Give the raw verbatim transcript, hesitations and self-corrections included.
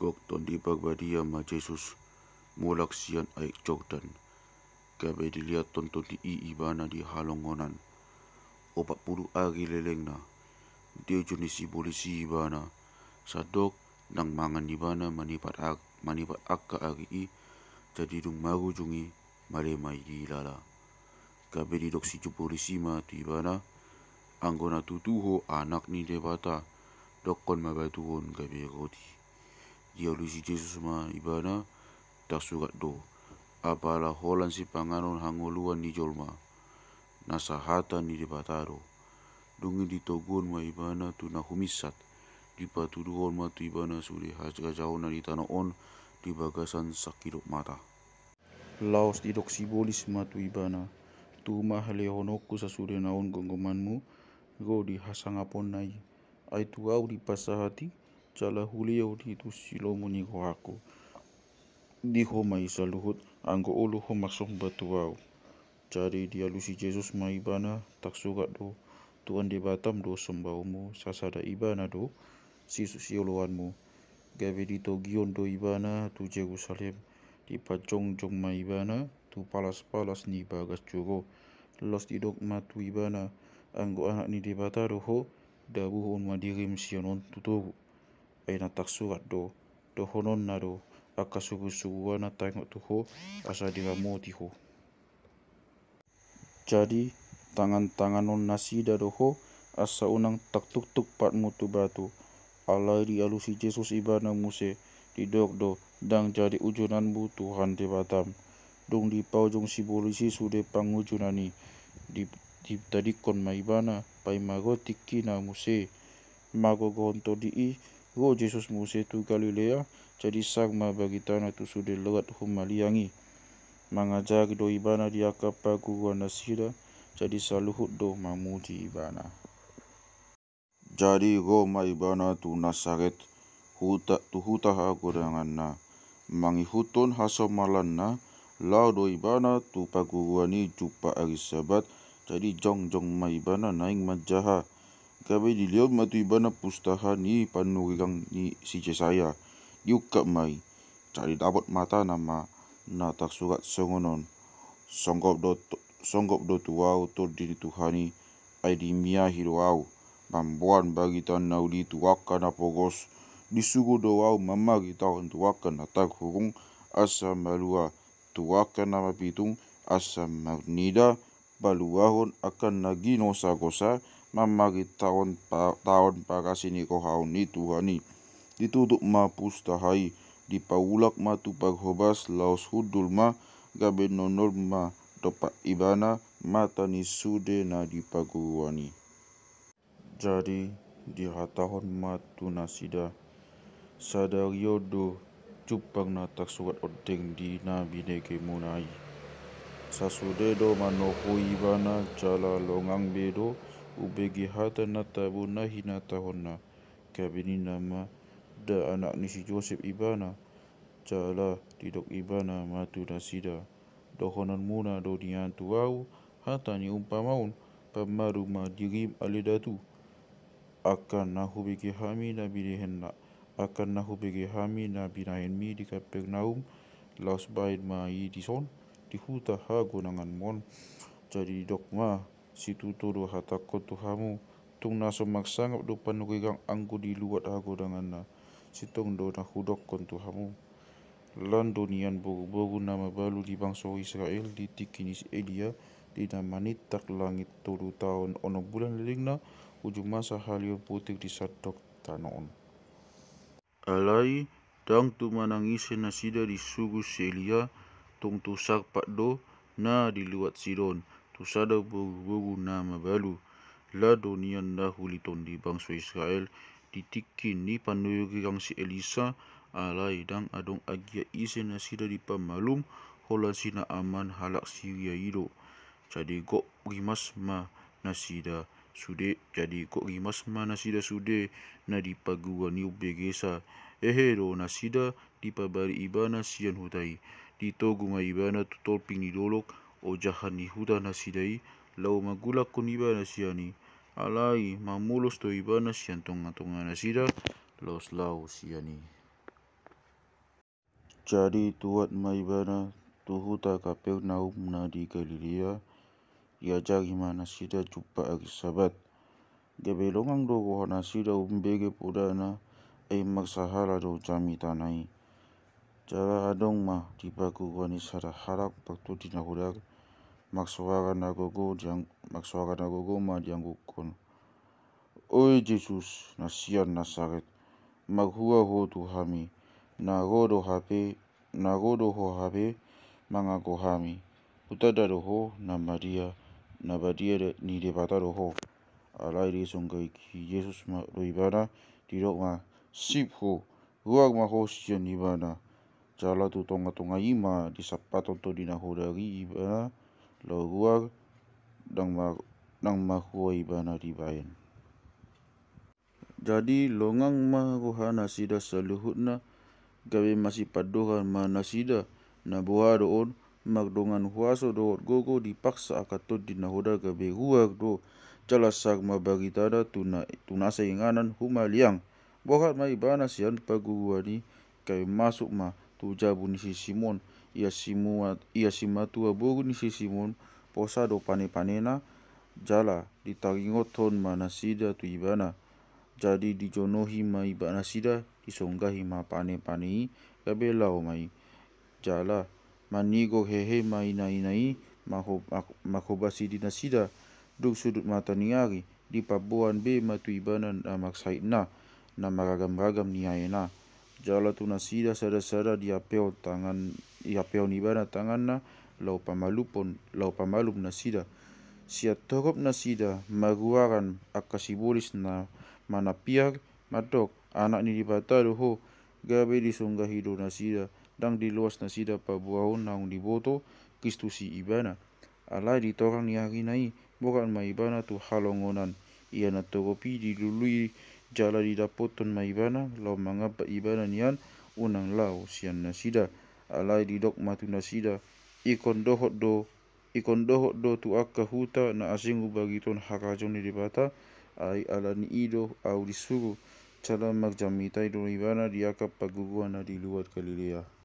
Gok Tondi Parbadia ma Jesus mulak sian Aek Jordan, gabe dilehon Tondi i ibana di halongonan. Opat pulu ari lelengna. Diujung ni sibolis i ibana, sandok ndang mangan ibana manipat ar-, manipat angka ari i, jadi dung marujung i, male ma i dilala. Gabe didok sibolis i ma tu ibana, anggo na tutu ho Anak ni Debata, dokkon ma batu on gabe roti. Dialusi Jesus ma ibana, tarsurat do: Apala holan sipanganon hangoluan ni jolma. Nasa hata ni Debata do. Dung i ditoguhon ma ibana tu na huminsat, dipatuduhon ma tu ibana sude harajaonna di tano on di bagasan sangkidop mata. Laos didok sibolis ma tu ibana: Tubu ma halehononku sasudena on gomgomanmu ro di hasangaponna i. Ai tu ahu dipasahat i, jala hulehon i tu silomo ni rohangku. Di ho ma i saluhut, anggo olo ho marsomba tu ahu. Jadi dialusi Jesus ma ibana, tarsurat do: Tuhan Debatam do sombaonmu, sasada ibana do si-, sioloanmu. Gabe ditogihon do ibana tu Jerusalem, dipajongjong ma ibana tu palas-palas ni bagas joro. Laos didok ma tu ibana: Anggo Anak ni Debata do ho, dabuhon ma dirim sian on tu toru. Ai na tarsurat do: Dohononna do, angka surusuruanna taringot tu ho, asa diramoti ho. Jadi tangan-tanganon nasida do ho, asa unang tartuktuk patmu tu batu. Alai dialusi Jesus ibana muse, didok do: Ndang jadi ujonanmu Tuhan Debatam. Dung dipaujung sibolis i sude pangujonan i, di-, ditadingkon ma ibana, paima ro tingkina muse. Margogohon tondi i, ro Jesus muse tu Galilea, jadi sar ma baritana tu sude loas humaliang i. Mangajari do ibana di angka parguruan nasida, jadi saluhut do mamuji ibana. Jadi ro ma ibana tu Nasaret, huta, tu huta hagodanganna. Mangihuthon hasomalanna, laho do ibana tu parguruan i jumpa ari Sabat, jadi jongjong ma ibana naeng manjaha. Gabe dilehon ma tu ibana pustaha ni panurirang ni si Jesaya. Diungkap ma i. Jadi dapot matana ma na tarsurat songon on: Songgop do, songgop do tu ahu Tondi ni Tuhan i, ai dimiahi do ahu mamboan barita na uli tu angka na pogos. Disuru do ahu mamaritahon tu angka na tarhurung asa malua, tu angka na mapitung asa marnida, paluahon angka na ginosagosa, mamaritahon pa-, tahon parasi ni roha ni Tuhan i. Ditutup ma pustaha i, dipaulak ma tu parhobas laos hundul ma, gabe nonol ma dompak ibana mata ni sude na di parguruan i. Jadi dihatahon ma tu nasida: Sadari on do jumpang na tarsurat ondeng di na binegemuna i. Sasude do manohoi ibana jala longang be do hubege hata na tabo na hinatahonna. Gabe ninna ma: Nda anak ni si Josep ibana? Jala didok ibana ma tu nasida: Dohononmuna do nian tu ahu hata ni umpama on, pamalum ma dirim ale datu. Angka na hubege hami na binahenna, angka na hubege hami na binahenmi di Kapernaum, laos bahen ma i dison, di huta hagodanganmon. Jadi didok ma: Situtu do hatangkon tu hamu, tung na so marsangap do panurirang anggo di luat hagodanganna. Sintong do na hudokkon tu hamu. Lan do nian boruboru na mabalu di bangso Israel di tingki ni si Elia, di na manintak langit tolu taon onom bulan lelengna, uju masa halion putir di sandok tano on. Alai ndang tumanang ise nasida disuru si Elia, tung tu Sarpat do na di luat Sidon, tu sada boruboru na mabalu. Lan do nian na huliton di bangso Israel di tingki ni panurirang si Elisa, alai ndang adong anggiat ise nasida dipamalum, holan si Naaman halak Siria i do. Jadi gok rimas ma nasida sude, jadi gok rimas ma nasida sude na di parguruan i umbegesa. Hehe do nasida dipabali ibana sian huta i. Ditogu ma ibana tu tolping ni dolok ojahan ni huta nasida i, laho mangulakhon ibana sian i. Alai mamulos do ibana sian tongatonga nasida, laos laho sian i. Jadi tuat ma ibana tu huta Kapernaum na di Galilea, diajari ma nasida jumpa ari Sabat. Gabe longang do roha nasida umbege podana, ai marsahala do jamitana i. Jala adong ma di parguruan i sada halak partondi na hodar, marsoara na gogo diang-, marsoara na gogo ma diangguhon: Oi Jesus, na sian Nasaret, marhua ho tu hami, na ro do hape, na ro do ho hape mangago hami. Hutanda do ho, na badia, na badia de-, ni Debata do ho. Alai disonggahi Jesus ma do ibana, didok ma: Sip ho, ruar ma ho sian ibana. Jala tu tonga-tonga i ma disampathon tondi na hodar i ibana, laho ruar, ndang ma-, ndang marhua ibana dibaen. Jadi longang ma roha nasida saluhutna, gabe masipandohan ma nasida: Na boha do on, mardongan huaso dohot gogo dipaksa angka tondi na hodar gabe ruar do. Jala sar ma baritana tu na-, tu nasa inganan humaliang. Borhat ma ibana sian parguruan i, gabe masuk ma tu jabu ni si Simon. Ia si mua-, ia si matua boru ni si Simon, posa do pane-panena, jala ditaringothon ma nasida tu ibana. Jadi dijonohi ma ibana nasida, disonggahi ma pane-pane i, gabe laho ma i. Jala manigor hehe ma ina-ina i, marho-, mar-, marhobasi di nasida. Dung sudut mata ni ari, dipamboan be ma tu ibana na marsahitna, na maragam-ragam niaena. Jala tu nasida sada-sada diampehon tangan, diampehon ibana tanganna, laho pamalumhon, laho pamalum nasida. Sian torop nasida marruaran angka sibolis na manampiar, mandok: Anak ni Debata do ho. Gabe disonggahi do nasida, ndang diloas nasida paboahon naung diboto Kristus i ibana. Alai di torang ni arina i, borhat ma ibana tu halongonan. Ia na torop i dilului jala didapothon ma ibana, laho mangambat ibana nian unang laho sian nasida. Alai didok ma tu nasida: Ingkon dohot do, ingkon dohot do tu angka huta na asing hubarithon harajaon ni Debata, ai ala ni i do ahu disuru. Jala marjamita do ibana di angka parguruan na di luat Galilea.